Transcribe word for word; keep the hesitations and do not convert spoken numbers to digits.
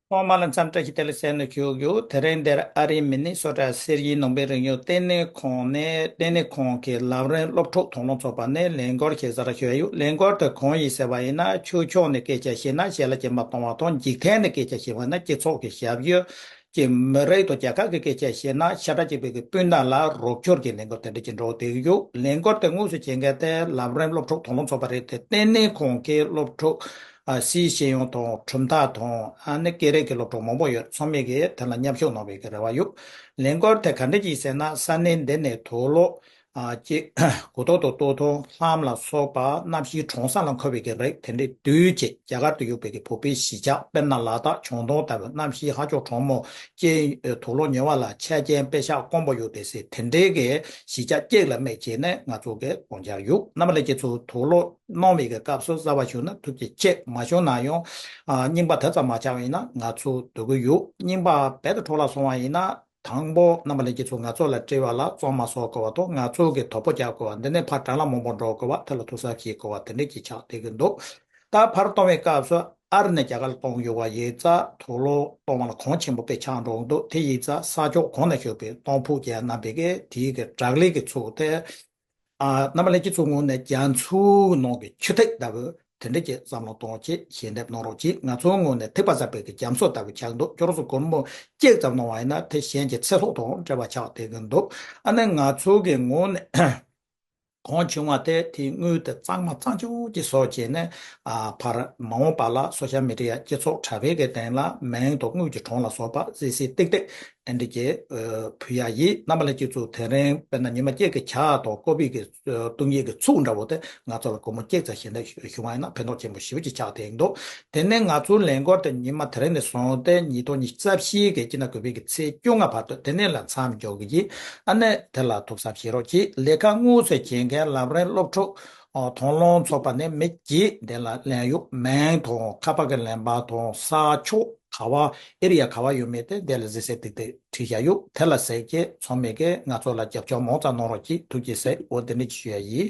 ཐོག་མར་ལ་འཚམས་བཀྲ་ཤིས་བདེ་ལེགས་ཟེར་ནས་ཞུ་གི་ཡོད། དེ་རིང་འདིར་ཨ་རིའི་མི་ནི་སོ་ཊ་གསེར་གྱི་ནང་པའི་རིག་གཞུང་ལྟེ་གནས་ཁང་ནས་ལྟེ་གནས་ཁང་གི་ལམ་རིམ་སློབ་ཕྲུག་དང་བླངས་ཚོགས་པ་ནས་ལས་འགུལ་ཞིག་གསར་བཞག་ཞུས་ཡོད། ལས་འགུལ་དེ་གང་ཡིན་ཟེར་བ་ཡིན་ན། ཆོས་ཕྱོགས་ནས་སྐད་ཆ་བཤད་ན་ཞལ་ལག་གྱོན་པ་གཏོང་བ་དང་། འཇིག་རྟེན་ནས་སྐད་ཆ་བཤད་པ་ན་སྤྱི་ཚོགས་ཀྱི་ཞབས་ཞུ། ཀྱི་མི་རིགས་དང་རྒྱལ་ཁབ་ཀྱི་སྐད་ཆ་བཤད་ན་ཤ་ཁྲག་གཅིག་པའི་གི་སྤུན་ཟླ་ལ་རོགས་སྐྱོར་གྱི་ལས་འགུལ་དེ་འདྲ་ཅིག་འགྲོ་བསྡད་ཀྱི་ཡོད། ལས་འགུལ་དེ་དངོས་སུ་བྱེད་མཁན་དེ་ལམ་རིམ་སློབ་ཕྲུག་དང་བླངས་ཚོགས་པ་རེད་དེ། ལྟེ་གནས་ཁང་གི་སློབ་ཕྲུག་ཨ་སིའི་ཤེས་ཡོན་དང་། གྲུབ་མཐའ་དང་། ཨ་ནི་སྐད་རིགས་ཀྱི་སློབ་ཕྲུག་མང་པོ་ཡོད། ཚང་མས་ཀྱིས་དེ་ལ་མཉམ་ཞུགས་གནང་བའི་གི་རེ་བ་ཡོད། ལས་འགུལ་དེ་ག་འདྲ་ཅིག་ཟེར་ན། ས་གནས་འདི་ནས་དུག་ལོག་ཨ་ཅིག་གོ་ཐོག་ཏུ་གཏོར་ཐོག་ལྷམ་ལ་སོགས་པ་གནམ་གཤིས་གྲང་ས་ལ་མཁོ་བའི་གི་རིགས་དེ་འདྲའི་བསྡུས་བྱས། རྒྱ་གར་དུ་ཡོད་པའི་གི་བོད་པའི་གཞིས་ཆགས། དཔེར་ན་ལ་དྭགས་ཁྱོང་ཐང་ལྟ་བུ་གནམ་གཤིས་ཧ་ཅང་གྲང་མོ། ཅན་དུག་ལོག་ཉེ་བ་ལ་ཆ་རྐྱེན་དཔེ་བཞག་དཀོན་པོ་ཡོད་དེ་ཟེར། དེ་འདྲའི་གི་གཞིས་ཆགས་གཅིག་ལ་དམིགས་བྱས་ནས་ང་ཚོ་གི་དགོངས་འཆར་ཡོད། རྣམ་པ་ལྷན་རྒྱས་ཚོ་དུག་ལོག་གནང་བའི་གི་སྐབས་སུ་གསར་པ་བྱུང་ན་ཐུགས་རྗེ་ཆེ། མ་བྱུང་ན་ཡང་ཨ་རྙིང་པ་དེ་ཙམ་མ་ཆགས་པ་ཡིན་ན་ང་ཚོ་སྡོད་ཀྱི་ཡོད། རྙིང་པ་རྦད་དེ་འཕྲོ་བརླག་སོང་བ་ཡིན་ན། དང་པོ་རྣམ་པ་ལྷན་རྒྱས་ཚོ་ང་ཚོ་ལ་སྤྲད་པ་ལ་བཙོང་མ་བཟོ་དགོས་པ་དང་། ང་ཚོ་གི་དོ་པོ་རྒྱག་དགོས་པ། འདི་ནས་ཕར་དྲ་ལམ་མང་པོ་འགྲོ་དགོས་པ། དེ་ལ་ཐུགས་གཟབ་བྱེད་དགོས་པ་དེ་འདྲས་ཅིག་ཆགས་བསྡད་ཀྱི་འདུག། ད་ཕར་གཏོང་བའི་སྐབས་སུ་ཨ་རི་ནས་རྒྱ་གར་ལ་གཏོང་ཡོང་བ་ཡིན་ཙང་དུག་ལོག་གཏོང་བ་ལ་གོང་ཆེན་པོ་དཔེ་ཆགས་འགྲོ་གི་འདུག། དེ་ཡིན་ཙང་ས་ཕྱོགས་གང་ན་བཞུགས་པའི་གཏོང་ཕོད་ཅན་རྣམ་པས་ཀྱིས་དེའི་གི་དྲག་ལས་ཀྱི་ཚུལ་དེ། ཨ་རྣམ་པ་ལྷན་རྒྱས་ཚོའི་ངོས་ནས་རྒྱ་མཚོའི་ནང་གི་ཆུ་ཐིགས་ལྟ་བུ་དེ་འདྲ་ཅིག་བསམ་བློ་གཏོང་བྱེད་ཞལ་འདེབས་གནང་རོགས་གྱིས། ང་ཚོའི་ངོས་ནས་ཐིགས་པ་བསགས་པའི་གི་རྒྱ་མཚོ་ལྟ་བུ་ཆགས་འདུག། ཁྱོད་རང་ཚོ་སྒོར་མོ་གཅིག་ཙམ་གནང་བ་ཡིན་ན་དེ་གཞན་གྱི་ཚེ་སྲོག་དང་འབྲེལ་བ་ཆགས་བསྡད་ཀྱི་འདུག། ཨ་ནི་ང་ཚོ་གི་ངོས་ནས་གང་བྱུང་བ་དེ་དེའི་དངུལ་དེ་གཙང་མ་གཙང་ཆུང་ཅིག་བཟོ་བྱས་ནས། ཨ་ཕར་མ་འོངས་པ་ལ་སོ་ཤལ་མི་ཌི་ཡ་སྤྱི་ཚོགས་དྲ་བའི་གི་སྟེང་ལ་མིང་དང་དངུལ་གྱི་གྲངས་ལ་སོགས་པ་གཟིགས་གཟིགས་ཏིག་ཏིག་དེ་འདྲ་ཅིག་ཨ་ཕུལ་ཡ་ཡིན། རྣམ་པ་ལྷན་རྒྱས་ཚོ་དེ་རིང་དཔེར་ན་ཉི་མ་གཅིག་གི་ཇ་དང་ཀོ་པི་གི་ཨ་བཏུང་ཡས་ཀྱི་ཚུགས་འདྲ་བོ་དེ་ང་ཚོ་ལ་སྒོར་མོ་གཅིག་ཙམ་ཞལ་འདེབས་ཞུ་བ་ཡིན་ན་ཕན་ཐོགས་ཆེན་པོ་ཞེ་པོ་ཅིག་ཆགས་བསྡད་འདུག། དེ་ནས་ང་ཚོའི་ལས་འགུལ་དེ་ཉི་མ་དེ་རིང་ནས་བཟུང་སྟེ་ཉིས་སྟོང་ཉི་ཤུ་རྩ་བཞི་གི་སྤྱི་ཟླ་དགུ་པའི་གི་ཚེས་བཅོ་ལྔ་བར་དུ་དེ་ནས་ལ་མཚམས་འཇོག་གི་ཡིན། ཨ་ནི་དེ་ལ་ཐུགས་གཟབ་བྱེད་རོགས་གྱིས། ལས་ཀ་དངོས་སུ་བྱེད་མཁན་ལམ་རིམ་སློབ་ཕྲུག་ཨ་དང་བླངས་ཚོགས་པ་ནས་མི་བརྒྱད་དེ་ལ་ལེན་ཡོད། མིང་དང་ཁ་པར་གྱི་ལེན་པ་དང་ས་ཕྱོགས་ག་བ་ཨེ་རི་ཡ་ག་བ་ཡོད་མེད་དེ་དེ་ལ་གཟིགས་གཟིགས་ཏིག་ཏིག་བྲིས་བཞག་ཡོད། དེ་ལ་གཟིགས་རྗེས་ཚང་མས་ཀྱིས་ང་ཚོ་ལ་རྒྱབ་སྐྱོར་མང་ཙམ་གནང་རོགས་གྱིས། ཐུགས་རྗེ་ཆེ། འོ་དེ་འདྲ་ཞུ་ཡ་ཡིན།